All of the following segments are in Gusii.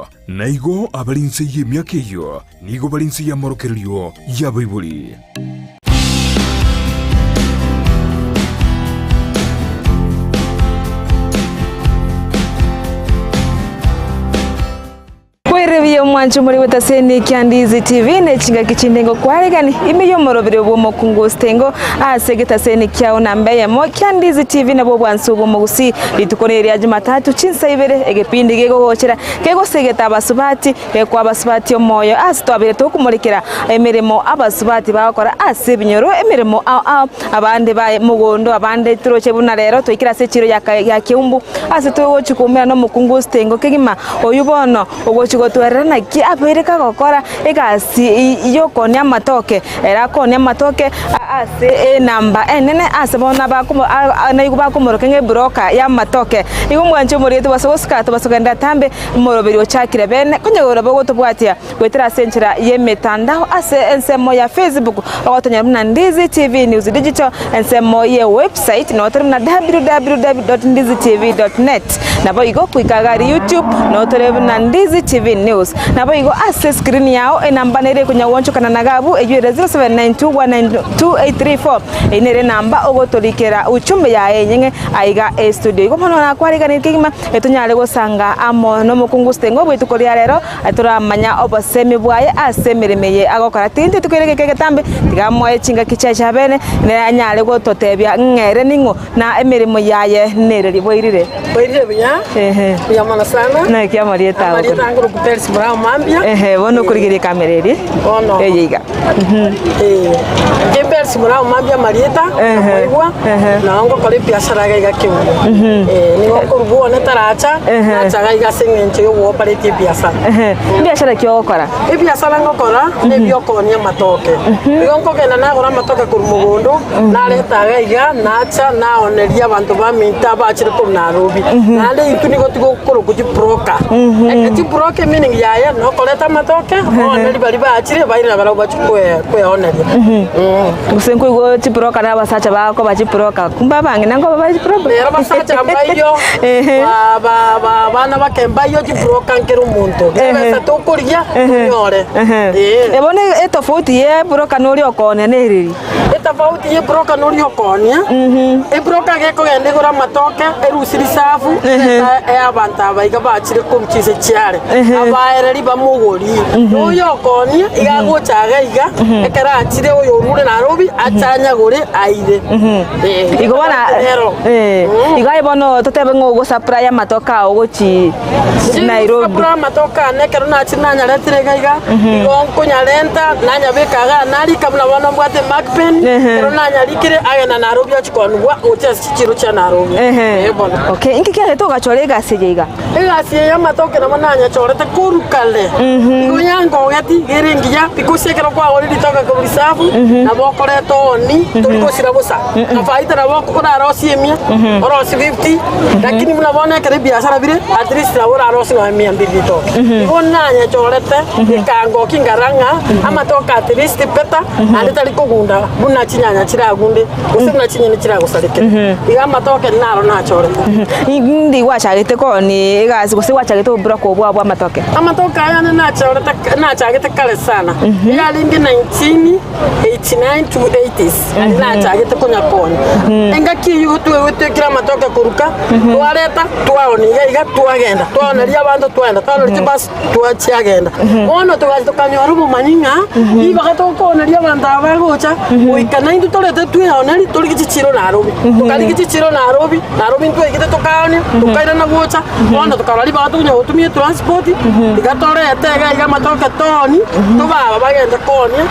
eyio, na igo abare inse y'emiaka eyio nigo bare inse y'amorokererio y'abaibori. Kwerebia omwancho more gotaseni kia Ndizi TV ne chingaki chinde ngokwaregani ime y'omorobere bw'omokungu Ostengo ase egetaseni kiao namba eyemo kia Ndizi TV nabwo obwansu bw'omogusii rituko neri ria Jumatatu chinsa ibere egepindi gegogochera kegosegeta abasubati gekoa abasubati omoyo ase twabeire tokomorekera emeremo abasubati bagokora ase ebinyoro emeremo ao ao abande baye mogondo abande toroche buna rero twaikire ase echiro ya ya Keumbu ase togochi koumera na omokungu Ostengo kegima Oyio bono ogochia gotwerera naki abeire kagokora egasi y'okoonia amatoke, ere akoonia amatoke ase enamba enene ase bono abakomo naigwe bakomoroka ng'a ebroka y'amatoke. Igo mwanche omorwete tobasa gosika tobasa kogenda atambe omoroberi ochakire bene konya ore bogotobwatia goetera ase enchera y'emetandao ase ensemo ya Facebook ogotonyora buna Ndizi TV News Digital ensemo ye website noo tore buna www.ndizitv.net. Naboigo goika iga aria YouTube noo tore buna Ndizi TV News. Naboigo ase escreen yao enamba nere ekonya goonchokana na iga abwo eyio ere 0792192834 eyio nere enamba ogotorikera uchumbe yaye enyeng'e aiga estudio. Igo bono nakwariganirie kegima etonyare gosanga amo nomokungu Stengo bw'rituko ria rero Toramanya obosemi bwaye ase emeremo eye agokora. Tintwe tokoira egeka egetambe, tiga amoe chingaki chiaye chiabene, nere anyare gototebia ng'a ere ning'o, na emeremo yaye nereri. Bwairire? Bwairire buya, Ehe. buya mono sana. Naki amarieta ago Amarieta korwa? angoroku Peris Murao Mambia. Ehe, bono okorigereria ekamera eria. Bono. Eye iga. Eh, inche Peris Murao Mambia amarieta, Ehe, namoigwa, ehe. nao ngokora ebiasara iga iga Keumbu. Eh, nigo nkorwa bwone taracha, Ehe. nacha iga ase eng'encho y'ogoopareti ebiasara. Ehe, Ebiasara ki ogokora? Ebiasara ngokora nebi'okoonia amatoke. Igo nkogenda nagora amatoke korwa mogondo, nareta iga iga, nacha naoneria abanto baminto abachire korwa Nairobi. Naende intwe nigo tigokorokwa chibroker. Eke chibroker emeaning yaye nokoreta amatoke, oonerie baria bachire baire nabarabwo bachie kwe kweoneria. Gose nkoigwa chibroker na abasacha bakoba chibroker, kumbe abang'ina nkoba bare chibroker? Rero basacha mbaiyo, Ehe. ba- ba- ba- abana bake mbaiyo chibroker nkere omonto. Ehe. Ebesa tokorigia, tonyore. Ehe. Ee. Eh, bono etofauti ya ebroker na oria okoonia nereri? Etofauti ya ebroker na oria okoonia, ebroker gekogenda igoro amatoke, erusie risafu, ebesa eye abanto aba iga bachire korwa chinse chiare, abaereri bamogori. Na oyo okoonia iga agocha iga iga, ekero achire oyo orure Nairobi, ache anyagore aire. Ee, Igo bono nero. eh, Mm. igo aye bono totebe ng'a ogosupply amatoke ao gochi Nairobi. Chinguru amatoke ane ekero nachire nanyaretire iga iga, igo nkonyarenta nanyabeka igaa narika buna bono mbwate emark pen, Ehe. ekero nanyarikire agenda Nairobi achie koonigwa gochia ase chichiro chia Nairobi. Ehe. Ee bono. Okay, inki kiagete ogachora egasi eye iga? Egasi eye y'amatoke nabo nanyachorete korwa kare, igo yangogeti iga ere engiya because ekero kwagorire ritoke korwa risafu, nabo okoreta ooni tori gosira bosa. Na faida nabo orarosie emia, orosie fifty, lakini buna bono ekero ebiasara bire, at least nabo orarosie nonya mia mbiri ritoke. Igo nanyechorete, ekangokia nkarora ng'a amatoke at least better, naende tari kogunda buna chinyanya chiragunde, gose buna chinyeni chiragosarekere. Igo amatoke naro nachorete. Indi gwachagete koonia egasi gose gwachagete oboburaka obwo bwa amatoke? Amatoke aya ane nachorete nachagete kare sana, eyarenge 1989 to 80s. Aria nachagete konyakonya. Engaki eyio twegwetwekire amatoke koruka, twareta, twaonia iga iga, twagenda. Twaoneria abanto twagenda, twaoneria chibasi twachiagenda. Bono togacha tokanyora obomanyi ng'a, ribaga tokooneria abanto aba bagocha, goika naintwe torete tweonerie torigie chichiro Nairobi. Tokarigia chichiro Nairobi, Nairobi ntwaigete tokaonia, tokairana gocha, bono tokarora ribaga tokonya gotumia etransport, tiga torete iga iga amatoke tooni, tobaaba bagende koonia.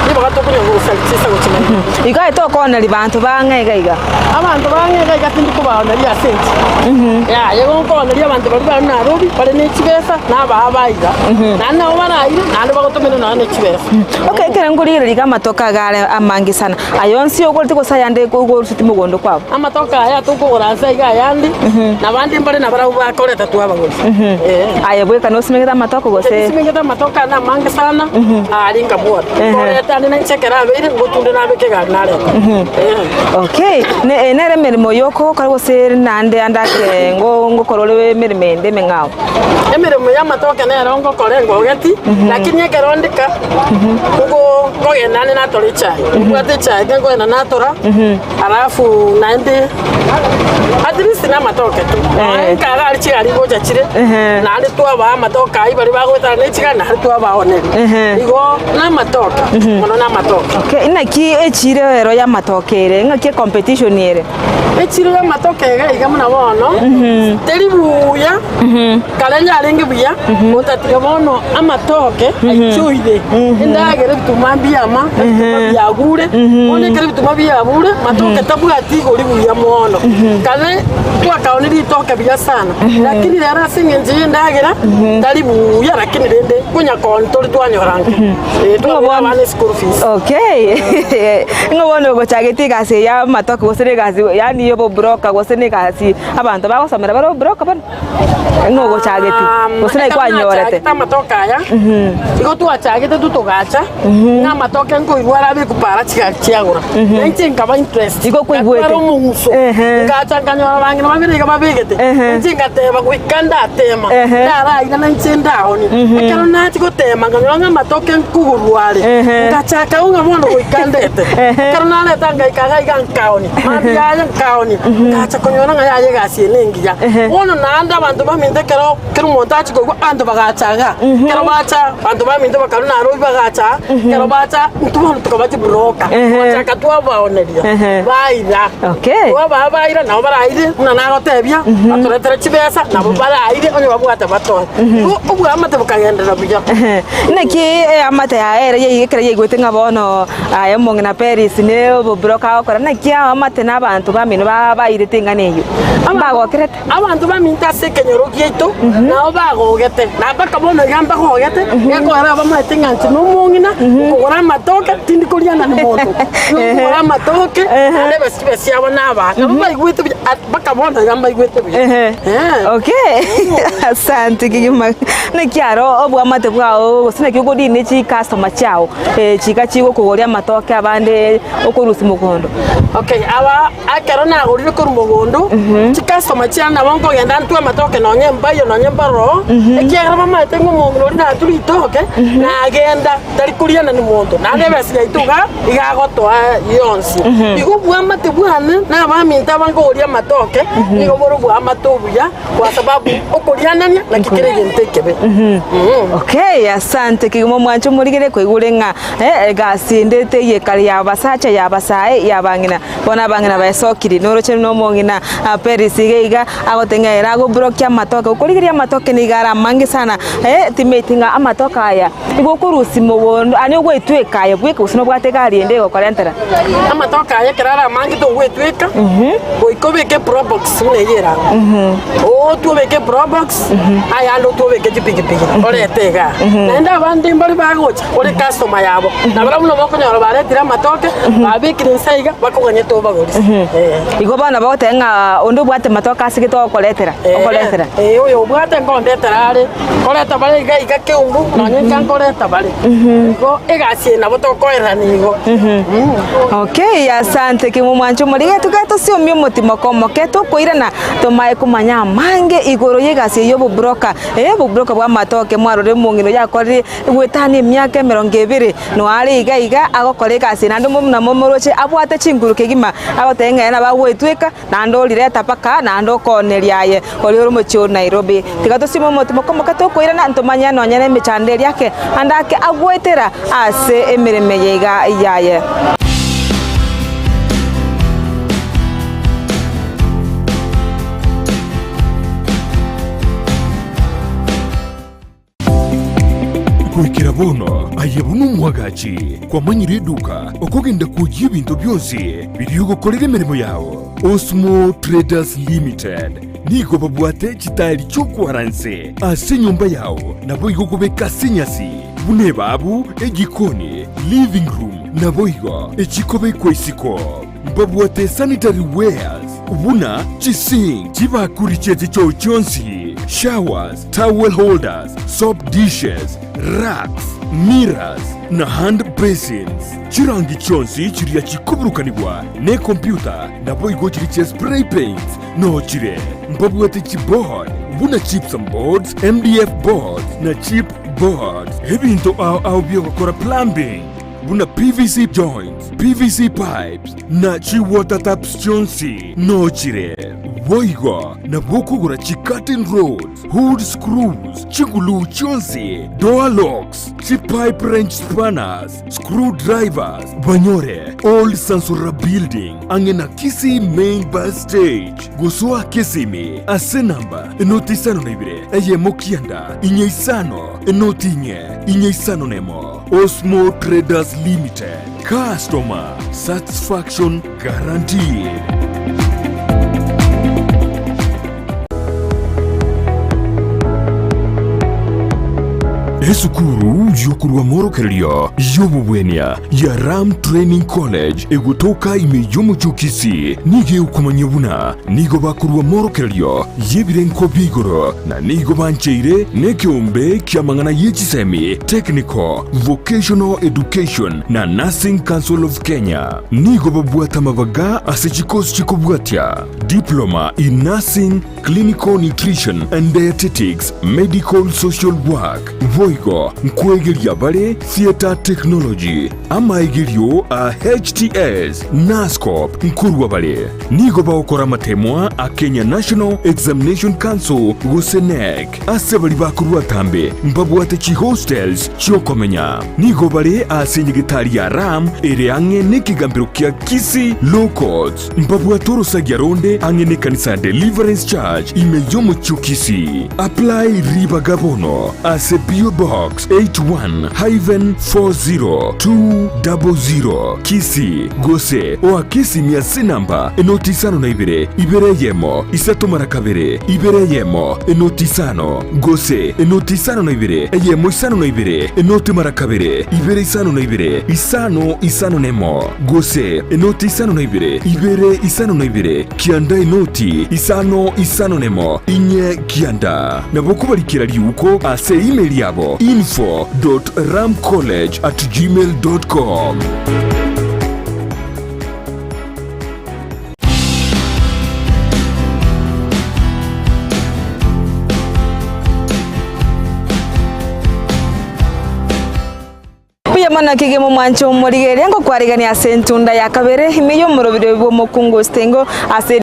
Nigo tokonya gosaria chinsago chiaino. Igo aye tokooneria banto bang'e iga iga. Abanto bang'e iga iga tindi kobaoneria ase inche. Yaya, igo nkooneria abanto baria bare Nairobi, bare ne chibesa, na abaa ba iga. Naende nabo baraire, naende bagotomera nonya ne chibesa. Okay, ekero nkorigereria iga amatoke iga are amange sana, aya onsi ogorete gose ayande ogorusetie mogondo kwabo? Amatoke aya tokogora ase aiga ayande, na abande mbare nabarabwo bakoreta twabagori. Ee. Aye bweka nosimegete amatoke? gose? Nsimegete amatoke ane amange sana, aria nkabwata. Nkoreta ande nainche ekero abeire, ngotunde nabeke egari nareta. Eh. Okay, ne eye nere emeremo yokogokora gose naende ande ake ngo ngokora ore emeremo ende emeng'ao? Emeremo y'amatoke nero ngokora engogeti, lakini ekero ndika, ngo nkogenda ande natora echae. Mbwate echae ekero nkogenda natora, alafu naende at least namatoke tu. Nonya nkaga aria chigari ngocha chire, naende twabaa amatoke aywo baria bagoetana ne chigari naende twabaoneria. Igo namatoke, mono namatoke. Okay, naki echiro ero y'amatoke ere, ng'aki ecompetition ere? Echiro y'amatoke iga iga buna bono, teri buya, kare yarenge buya, gotatiga bono amatoke aichoire, endagera ebituma mbiama, ebituma biagure, bono ekero ebituma biagure, matoke tabwati igori buya mono. Kare twakaonire ritoke buya sana, lakini rero ase eng'encho ya endagera, tari buya lakini rende konya kooni tori twanyora nke. Eh, twabwate abana eschool fees. Okay, ng'o bono ogochagete egasi eye ya amatoke gose na egasi yaani ya obobroka gose na egasi abanto bagosomera bare obobroka bono? Ng'o ogochageti gose naki Ekero kwanyorete? nachagete amatoke aya, igo twachagete tu togacha, ng'a amatoke nkoirwa arabe ekupara chigari chiagora. Na inche nkaba interest. Igo kwaigwete. Ngatwara omong'uso. Ehe. Ngacha nkanyora abang'ina babere iga babegete. Ehe. Inche ngateba goika ndatema, Ehe. ndaraira na inche ndaonie. Ekero nachia gotema nkanyora ng'a amatoke nkogorwa are. Ehe. Ngachaka ng'a bono goika ndete. Ehe. Ekero nareta ngaika iga iga nkaonia, mambia yaye nkaonia, ngacha konyora ng'a yaye egasi eye nengiya. Bono naende abanto baminto ekero kera omonto achia koigwa, abanto bagacha igaa. Ekero bacha, abanto baminto bakarwa Nairobi bagacha aa, ekero bacha, intwe bono tukaba chibroka. Togachaka twabaoneria, baira. Okay. Twabaa baira, nabo baraire, buna nagotebia, batoretere chibesa, nabo baraire onye babwate batoe. Igo obwamate bokagenderera buya. Naki eamate yaye ere yaigekera ekero yaigwete ng'a bono aye omong'ina Peris ne obobroka agokora, naki aamate na abanto bamino bairete eng'ana eyio? Mbagokerete? Abanto baminto ase ekenyoro giaito nao bagogete, na mpaka bono iga mbagogete, gekogera bamaete ng'a inche nomong'ina, nkogora amatoke, tindi koriana na monto. Nigo nkogora amatoke, naende ebesibe chiabo nabaa. Nabo baigwete buya, mpaka bono iga mbaigwete buya. Ehe. Okay. Asante kegima. Naki aro obwamate bwao gose naki okorina chicustomer chiao chika chigokogoria amatoke abande okorusia mogondo? Okay, aba Ekero nagorire korwa mogondo, chikastoma chiane nabo nkogenda ntwe amatoke nonye mbayo nonye mbaroro, ekiagera bamaete ng'a omong'ina oria natwe ritoke, nagenda tari korianani monto, naende ebesa yaito iga iga agotoa yonsi. Igo obwamate bwane na abaminto aba nkogoria amatoke, nigo bore obwamate obuya kwa sababu okorianania naki kere egento ekebe. Okay, asante kegima omwanche omorigere koigure ng'a egasi ende teiyo ekare ya abasacha ya abasae ya abang'ina. Bono abang'ina baesokire, noroche nomong'ina Peris iga iga agoteba ng'a ere agobrokia amatoke, okorigereria amatoke nigo are amange sana, timeti ng'a amatoke aya nigo okorusia mogondo yaani ogoetweka aye bweka gose nobwate egari ende egokorentera. Amatoke aya ekero are amange togwetweka, goika obeke eprobox buna eyio ere abwo, otwe obeke eprobox, ayande otwe obeke chipikipiki orete igaa. Naende abande mbare bagocha. Ore customer yabo, na barabwo nabo okonyora baretire amatoke, babekire inse aiga, bakoganyete obagori. Eh. Igo bono bagoteba ng'a onde obwate matoke ase gete ogokoretera, okoretera. Eh, oyo obwate nkondetera are, nkoreta bare iga iga keumbu, nonye nka nkoreta bare. Igo egasi eye nabo tokoererania igo. Okay, asante kegima omwancho omorige tuge tosiomie omotimoko omoke tokoirana tomae komanya amange igoro y'egasi eye y'obobroka, eh, obobroka bwa amatoke mwarorire omong'ina oyio akorire Goetania emiaka emerongo ebere noare iga iga agokora egasi naende buna momoroche abwate chinguru kegima, agoteba ng'a ere nabo agoetweka naende orireta mpaka naende okooneria aye oria ore omochie o Nairobi. Tiga tosime omotimo komoke tokoirana ntomanye nonye na emechando eria ake ande ake agoetera ase emeremo eye iga yaye. Goikera bono aye buna omwagachi kwamanyire eduka okogenda kwoyia ebinto bionsi biria ogokorera emeremo yao. Osmo Traders Limited nigo babwate chitairi chi'okwara nse ase enyomba yao naboigo kobeka ase enyasi buna ebabu, ejikoni, living room naboigo echikobekwa isiko. Mbabwate sanitary wares buna chisink, chibakuri chie chichoo chionsi. showers, towel holders, soap dishes, racks, mirrors, na hand basins. Chirangi chionsi chiria chikoburukanigwa nekompyuta naboigo chiria chia spray paints noo chire. Mbabwate chiboard buna gypsum boards, MDF boards na chip boards. Ebinto ao ao biogokora plumbing buna PVC joints, PVC pipes na chiwater taps chionsi noo chire. Boigo nabo okogora chicurtain rods, hood screws, chiguluu chionsi, door locks, chipipe wrench spanners, screw drivers, banyore Old Sansora Building ang'e na Kisii Main Bus Stage. Gosoa Kisimi ase namba enoti isano na ibere eyemo kianda inye isano enoti inye inye isano nemo. Osmo Traders Limited, customer satisfaction guaranteed. Esukuru y'okorwa amorokererio y'obobwenia ya Ram Training College egotoka ime y'omochie o Kisii nigo egokomanyia buna nigo bakorwa amorokererio y'ebirengo bia igoro na nigo bancheire nekeombe ki'amang'ana ye chisemi, Technical, Vocational Education na Nursing Council of Kenya. Nigo babwate amabaga ase chikosi chikobwatia, Diploma in Nursing, Clinical Nutrition and Dietetics, Medical Social Work, boigo nkwegeria bare Theatre Technology, amaegerio a HTS, Nuscop nkorwa bare. Nigo bagokora amatemwa a Kenya National Examination Council gose KNEC. Ase baria bakorwa atambe mbabwate chihostels chi'okomenya. Nigo bare ase enyegetari ya Ram ere ang'e nekegambero kia Kisii Law Courts. Mbabwate orosagia ronde ang'e nekanisa ya Deliverance Church ime y'omochie o Kisii. Apply ribaga bono ase PO Box 81-40200 Kisii gose oake esimi ase enamba enoti isano na ibere, ibere eyemo, isato mara kabere, ibere eyemo, enoti isano, gose enoti isano na ibere, eyemo isano na ibere, enoti mara kabere, ibere isano na ibere, isano isano nemo, gose enoti isano na ibere, ibere isano na ibere, kianda enoti isano isano nemo, inye kianda. Nabo kobarikera riuko ase email yabo info dot ramcollege at gmail dot com. Mbuya mono kegima omwancho omorigereria ngokwarigania ase entunda ya kabere ime y'omorobiri bw'omokungu Ostengo ase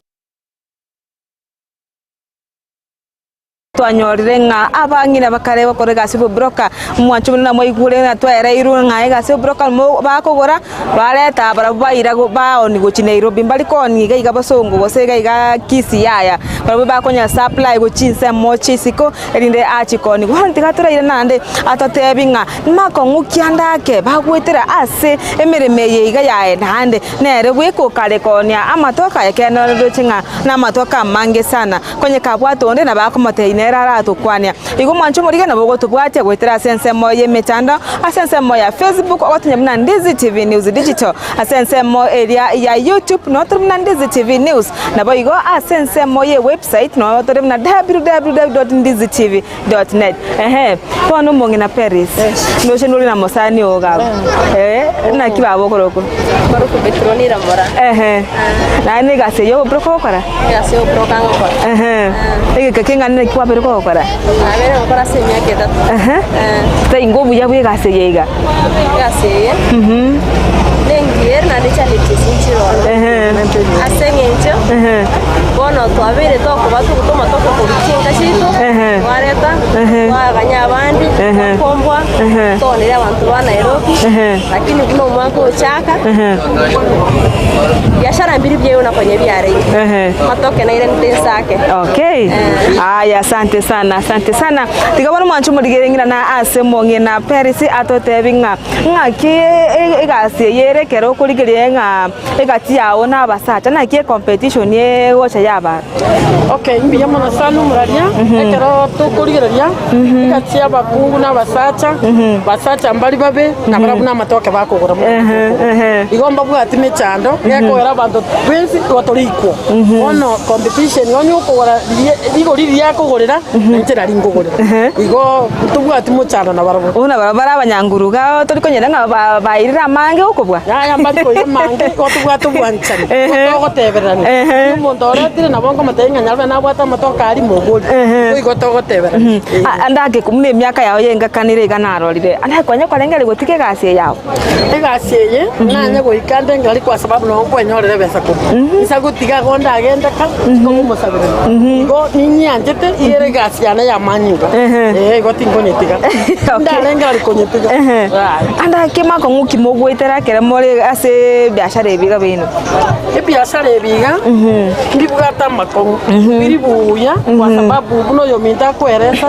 Twanyorire ng'a abang'ina bakare gokora egasi y'obobroka, omwancho buna mwaigure ng'a twaereirwe ng'a egasi y'obobroka mo bakogora, bareta barabwo baira go baoni gochia Nairobi, mbari koonia iga iga bosongo gose iga iga Kisii yaya, barabwo bakonya supply gochia chinsemo chia isiko erinde achie koonia. Bono tiga toraire naende atotebi ng'a makong'u ki ande ake bagoetera ase emeremo eye iga yaye naende nere bweka okare koonia amatoke aye ekero noroche ng'a namatoke amange sana. Konye kabwate onde nabo akomotebia nere aratokwania. Igo mwanche omorige nabo ogotobwatia goetera ase ensemo y'emetandao, ase ensemo ya Facebook ogotonya buna Ndizi TV News Digital, ase ensemo eria ya YouTube noo tore buna Ndizi TV News, naboigo ase ensemo ye website noo tore buna www.ndizitv.net. Ehe, bono omong'ina Peris, ndoche nore na mosani oo iga abwo, eh, naki baba okorokwa? Nkorokwa Petronila Mora. Ehe, naende egasi eyio obokire kogokora? Egasi y'oburoka ngokora. Ehe, egeka keng'ana naki kwabeire kogokora? Nabeire ngokora ase emiaka etato. Ehe, taiga obuya bwa egasi eye iga? Egasi eye nengiya ere naende challenges nchire ororo. Ase eng'encho bono twabeire tokoba togotoma tokokorwa chinka chiaito, twareta, twaganya abande, twakomboa, twaoneria abanto ba Nairobi, lakini buna omwaka ochaka, biashara mbiri biaye buna konya biareire. Amatoke nairanete inse ake. Okay. Aya, asante sana, asante sana. Tiga bono mwanche omorigereria ng'ina na ase omong'ina Peris atotebi ng'a ng'aki egasi eye ere ekero okorigereria ng'a egati yao na abasacha naki ecompetition egocha yaba. orabare? Okay, mbuya mono sana omoraria, ekero tokorigereria egati y'abakungu na abasacha, basacha mbari babe, nabarabwo namatoke bakogora mono tokogora. Igo mbabwati mechando, gekogera abanto twensi igo tore equal. Bono competition onye okogora riria rigori riria akogorera, nainche nari nkogorera. Igo ntobwati mochando nabarabwo. Bono barabwo bare abanyanguru iga tori konyora ng'a ba- bairire amange gokobua? Yaya mbari koira amange, igo tobwate obwanchani, igo togotebererania. Onye omonto oretire nabo nkomotebia ng'a nyarebe nabwate amatoke aria mogori, igo igo togotebererania. A- Ande ake buna emiaka yao yengakanire iga narorire, ande konya kwarenge gotiga egasi eye yao. Egasi eye nanye goika nde ngari kwa sababu nabo nkwenyorera ebesa korwa. Insa gotiga igo ndagende ka, nkomosaberera. Igo ninyianchete iga ere egasi yane y'amanyinga. Ee igo tinkonyetiga. Ndarenge ari konyetiga. Yaya. Ande ake makong'u ki mogoetera ekero more ase ebiashara ebi iga biaino? Ebiashara ebi iga mbibwate amakong'u, biri buya kwa sababu buna oyominto akoeresa,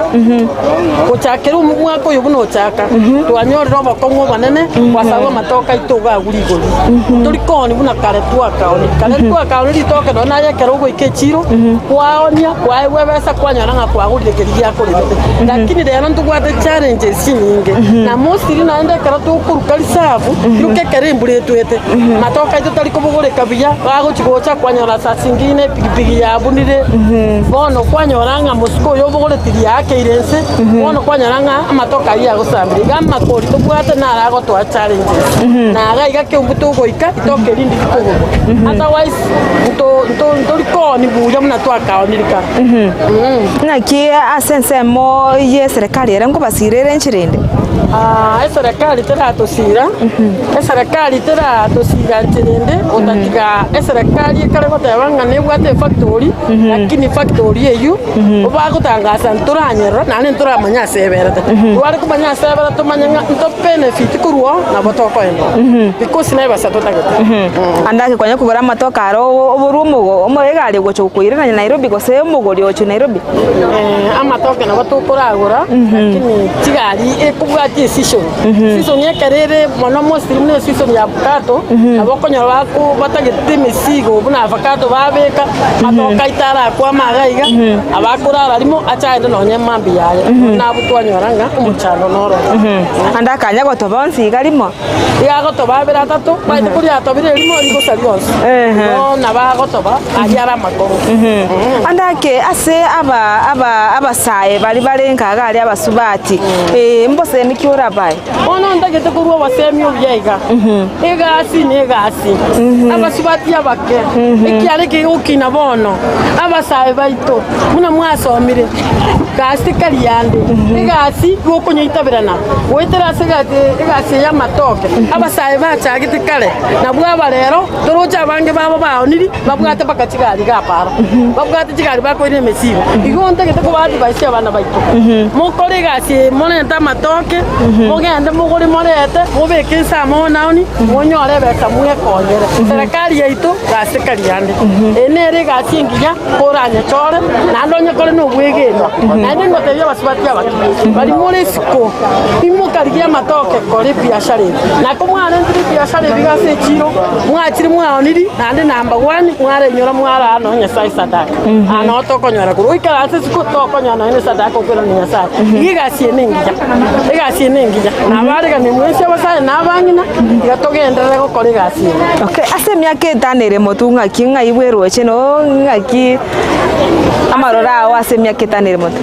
gochakera omwaka oyo buna ochaka, twanyorire obokong'u obonene kwa sababu amatoke aito iga agwo rigori. Tori kooni buna kare twakaoni, kare twakaoni ritoke nonye naye ekero ogoika echiro, kwaonia, kwaegwa ebesa kwanyora ng'a kwagorire keria giakoremete. Lakini rero ntobwate challenges chinyinge, na mostly naende ekero tokoruka risabu, riruke ekero embura etwete. Amatoke aito tari kobogoreka buya, bagochia gocha kwanyora saa zingine epigipigi yabunire, bono kwanyora ng'a mosike oyo obogoretie riakeire inse, bono kwanyora ng'a amatoke ayio agosambire. Iga amakori tobwate naro agotoa challenges, na iga iga keumbu togoika ritoke erinde rikogorwa, otherwise nto nto ntori kooni buya buna twakaonire kare. Naki ase ensemo y'eserekari ere nkobasira ere enchera ende? Eserekari teratosira. Eserekari teratosiga nchera ende otatiga eserekari ekare goteba ng'a nebwate efactory, lakini efactory eywo bagotangasa ntoranyerora naende ntoramanya ase eberete. Tware komanya ase eberete tomanye ng'a nto benefit korwa oo nabo tokoenda oo because nebesa totagete. Ande ake konya kogora amatoke aro oborwe omogo omo egari egocha gokoirana Nairobi gose omogori ogochia Nairobi? Amatoke nabo tokoragora lakini chigari ekobwatia eseason. Season ekero ere mono mostly buna eseason ya avocado, nabo okonyora bako batagete emesigo buna avocado babeka, amatoke aito arakwama iga iga, abakorara rimo ache aende nonye mambia yaye. Nabwo twanyora ng'a omochando noro oo. Ande akanya gotoba onsi iga rimo. Iga agotoba abere atato, omanyete koria atobire erimo rigosa rionsi. Igo nabo agotoba aria are amakong'u. Ande ake ase aba aba abasae baria bare nka iga aria abasubati, mbosemi ki orabae? Bono ntagete korua obosemi obuya iga, egasi na egasi, abasubati abake, ekiara eke gegokina bono, abasae baito, buna mwasomire, gasi tekari yande, egasi gokonyeitaberana goetera ase egasi eye y'amatoke, abasae bachagete kare, nabwo aba rero, toroche abange babo baoniri, babwate mpaka chigari iga para, babwate chigari bakoira emesigo. Igo ntagete koba advice abana baito, mokore egasi eye morente amatoke, mogende mogore morete, mobeke inse amo naoni, monyore ebesa mwekonyere. Serikali yaito gasi tekari yande. Eye nere egasi engiya koranyechore, naende onye kore nobwegenwa. Naende ngotebia abasubati abake, baria more isiko, imokarigia amatoke kora ebiashara eye. Na komwarentire ebiashara ebi iga ase echiro, mwachire mwaoniri, naende number one, mwarenyora mwaraa nonya Nyasae sadaka. Aa noo tokonyora korwa oikaranse isiko, tokonyora nonya ne sadaka okoirana Nyasae. Iga egasi eye nengiya, egasi eye nengiya. Nabareganie mwensi abasae na abang'ina, tiga togenderere gokora egasi eye. Okay, ase emiaka etano ere motwe ng'aki ng'ai bweroche no ng'aki amaroro ao ase emiaka etano ere motwe?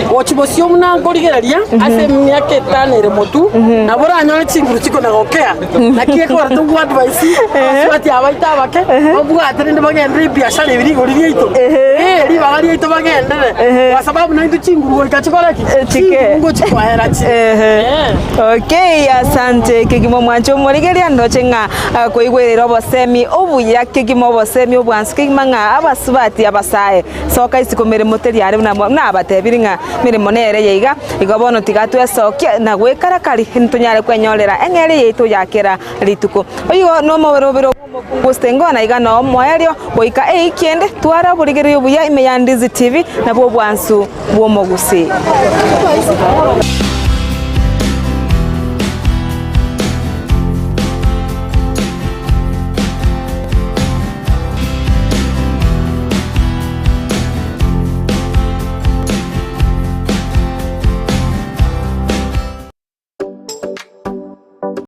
Gochia bosio buna nkorigereria ase emiaka etano ere motwe, nabo oranyore chinguru chikona gokea, naki ekogera tobua advice abasubati aba baito abake, babwate rende bagenderere ebiashara ebi rigori riaito, eh, ribaga riaito bagenderere, kwa sababu naintwe chinguru goika chikore ki? Chike. Chinguru ngochi koera chire. Eh. Okay, asante kegima omwancho omorigereria ndoche ng'a ah, koigwerera obosemi obuya kegima obosemi obwansu kegima ng'a abasubati abasae Soka isiko meremo teri are buna nabatebirie ng'a meremo nere eye iga, igo bono tiga twesokie na gwekarakari ntonyare kwenyorera eng'eria yaito ya kera rituko. Oyio nomorobero bw'omokungu Stengo na iga noo omoerio goika eiki ende tware oborigereria obuya ime ya Ndizi TV nabwo obwansu bw'omogusii.